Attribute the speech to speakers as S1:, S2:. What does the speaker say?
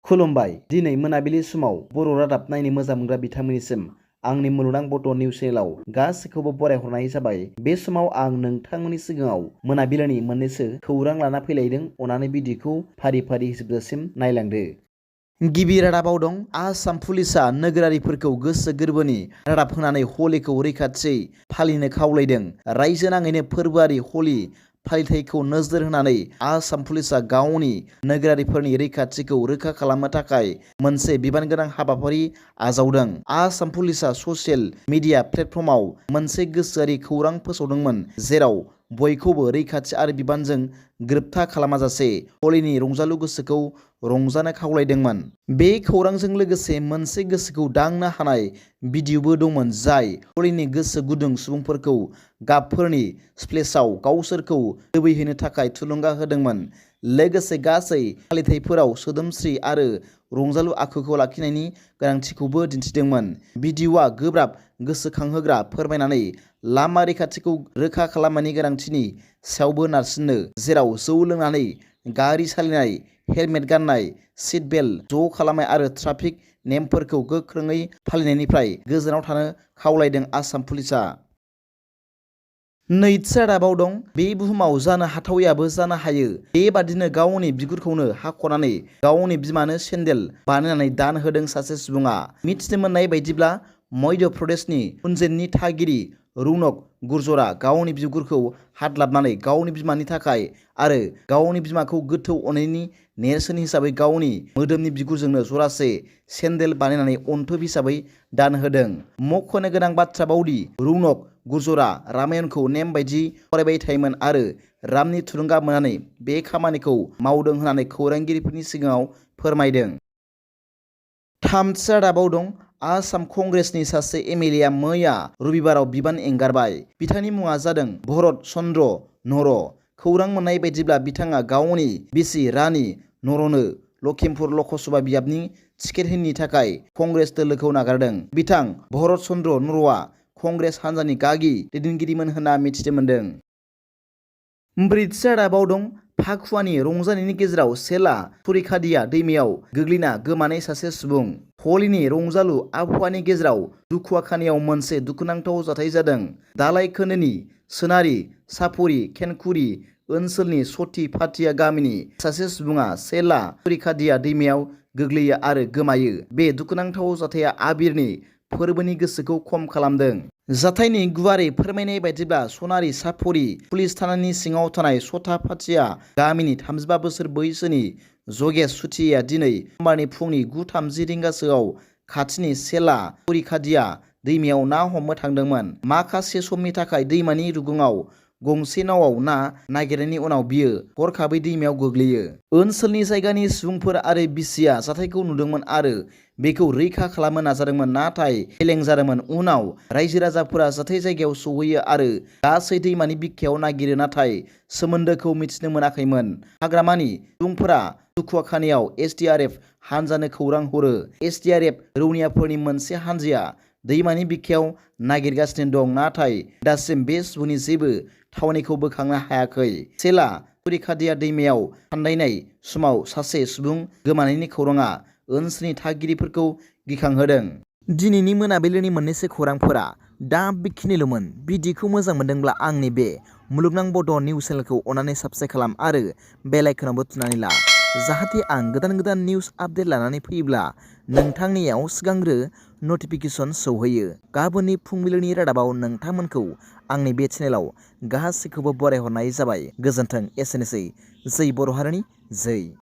S1: खुलुमबाय दिनै मोनाबिलि समाव बर' रादाब नायनो मोजां मोनग्रा बिथांमोननिसिम आंनि मुलुगनां बड' निउस चेनेलाव गासैखौबो बरायहरनाय जाबाय। बे समाव आं नोंथांमोननि सिगाङाव मोनाबिलिनि मोननैसो खौरां लाना फैलायदों। अनानै भिडिअखौ फारि फारि जोबजासिम नायलांदो। गिबि रादाबाव दं आसाम पुलिसा नोगोरारिफोरखौ गोसो गोरबोनि रादाब होनानै हलिखौ रैखाथियै फालिनो खावलायदों। रायजो नाङैनो फोरबोआरि हलि फालिथायखौ नोजोर होनानै आसाम पुलिसा गावनि नोगोरारिफोरनि रैखाथिखौ रोखा खालामनो थाखाय मोनसे बिबानगोनां हाबाफारि आजावदों। आसाम पुलिसा ससियेल मिडिया प्लेटफर्माव मोनसे गोसोआरि खौरां फोसावदोंमोन, जेराव बयखौबो रैखाथि आरो बिबानजों गोरोबथा खालामाजासे हलिनि रंजालु गोसोखौ रंजानो खावलायदोंमोन। बे खौरांजों लोगोसे मोनसे गोसोखौ दांनो हानाय भिडिअबो दंमोन, जाय हलिनि गोसो गुदुं सुबुंफोरखौ गाबफोरनि स्प्लेशआव गावसोरखौ दोबैहोनो थाखाय थुलुंगा होदोंमोन। लोगोसे गासै फालिथायफोराव सोदोमस्रि आरो रंजालु आखुखौ लाखिनायनि गोनांथिखौबो दिन्थिदोंमोन। भिडिअआ गोब्राब गोसोखांहोग्रा फोरमायनानै लामा रैखाथिखौ रोखा खालामनायनि गोनांथिनि सायावबो नारसिनो, जेराव जौ लोंनानै गारि सालायनाय, हेलमेट गाननाय, सिट बेल्ट ज' खालामनाय आरो ट्राफिक नेमफोरखौ गोख्रोङै फालिनायनिफ्राय गोजानाव थानो खावलायदों आसाम पुलिसा। नैथि रादाबाव दं बे बुहुमाव जानो हाथावैयाबो जानो हायो। बेबादिनो गावनि बिगुरखौनो हाख'नानै गावनि बिमानो सेन्देल बानायनानै दान होदों सासे सुबुङा। मिथिनो मोननाय बायदिब्ला मध्य प्रदेशनि उज्जैननि थागिरि रौनक गुर्जरा गावनि बिगुरखौ हादलाबनानै गावनि बिमानि थाखाय आरो गावनि बिमाखौ गोथौ अननायनि नेरसोन हिसाबै गावनि मोदोमनि बिगुरजोंनो जरासे सेन्देल बानायनानै अनथोब हिसाबै दान होदों। मख'नो गोनां बाथ्रा बावदि रौनक गुर्जरा रामायणखौ नेम बायदि फरायबाय थायोमोन आरो रामनि थुलुंगा मोननानै बे खामानिखौ मावदों होननानै खौरांगिरिफोरनि सिगाङाव फोरमायदों। थामथि रादाबाव दं आसाम कंग्रेसनि सासे MLA मैया रबिबाराव बिबान एंगारबाय। बिथांनि मुङा जादों भरत चन्द्र नर। खौरां मोननाय बायदिब्ला बिथाङा गावनि बिसि रानि नरनो लखिमपुर लकसभा बियाबनि टिकेट होयिनि थाखाय कंग्रेस दोलोखौ नागारदों। बिथां भरत चन्द्र नरआ कंग्रेस हान्जानि गागि दैदेनगिरिमोन होनना मिथिनो मोन्दों। ब्रैथि रादाबाव दं फाखुवानि रंजानायनि गेजेराव सेला फुरिखादिया दैमायाव गोग्लैना गोमानाय सासे सुबुं। हलिनि रंजालु आबहावानि गेजेराव दुखुवाखानियाव मोनसे दुखुनांथाव जाथाय जादों। दालाइ खोन्दोनि सोनारि साफरि केनकुरि ओनसोलनि सति फाथिया गामिनि सासे सुबुङा सेला फुरिखादिया दैमायाव गोग्लैयो आरो गोमायो। बे दुखुनांथाव जाथाया आबिरनि फोरबोनि गोसोखौ खम खालामदों। जाथायनि गुवारै फोरमायनाय बायदिब्ला सनारि साफरि पुलिस थानानि सिङाव थानाय सता फाथिया गामिनि 35 बोसोर बैसोनि जगेश सुथिया दिनै समबारनि फुंनि 9:30 रिंगासोआव खाथिनि सेला फुरिखादिया दैमायाव ना हमनो थांदोंमोन। माखासे समनि थाखाय दैमानि रुगुङाव गंसे नावआव ना नागिरनायनि उनाव बियो हरखाबै दैमायाव गोग्लैयो। ओनसोलनि जायगानि सुबुंफोर आरो बिसिया जाथायखौ नुदोंमोन आरो बेखौ रैखा खालामनो नाजादोंमोन, नाथाय फेलें जादोंमोन। उनाव रायजो राजाफोरा जाथाय जायगायाव सौहैयो आरो गासै दैमानि बिखायाव नागिरो, नाथाय सोमोन्दोखौ मिथिनो मोनाखैमोन। हाग्रामानि सुबुंफोरा दुखुवाखानियाव SDRF हानजानो खौरां हरो। SDRF रौनियाफोरनि मोनसे हानजाया दैमानि बिखायाव नागिरगासिनो दं, नाथाय दासिम बे सुबुंनि जेबो थावनायखौ बोखांनो हायाखै। सेला फुरिखादिया दैमायाव थान्दायनाय समाव सासे सुबुं गोमानायनि खौराङा ओनसोलनि थागिरिफोरखौ गिखांहोदों। दिनैनि मोनाबिलिनि मोननैसो खौरांफोरा दा बेखिनिल'मोन। भिडिअखौ मोजां मोनदोंब्ला आंनि बे मुलुगनां बड' निउस चेनेलखौ अननानै साबस्क्राइब खालाम आरो बेल आइकनावबो थुनानै ला, जाहाथे आं गोदान गोदान निउस आपडेट लानानै फैयोब्ला नोंथांनियाव सिगांग्रो नटिफिकेसन सौहैयो। गाबोननि फुंबिलिनि रादाबाव नोंथांमोनखौ आंनि बे चेनेलाव गासैखौबो बरायहरनाय जाबाय। गोजोन्थों। एसेनोसै। जै बर' हारिनि जै।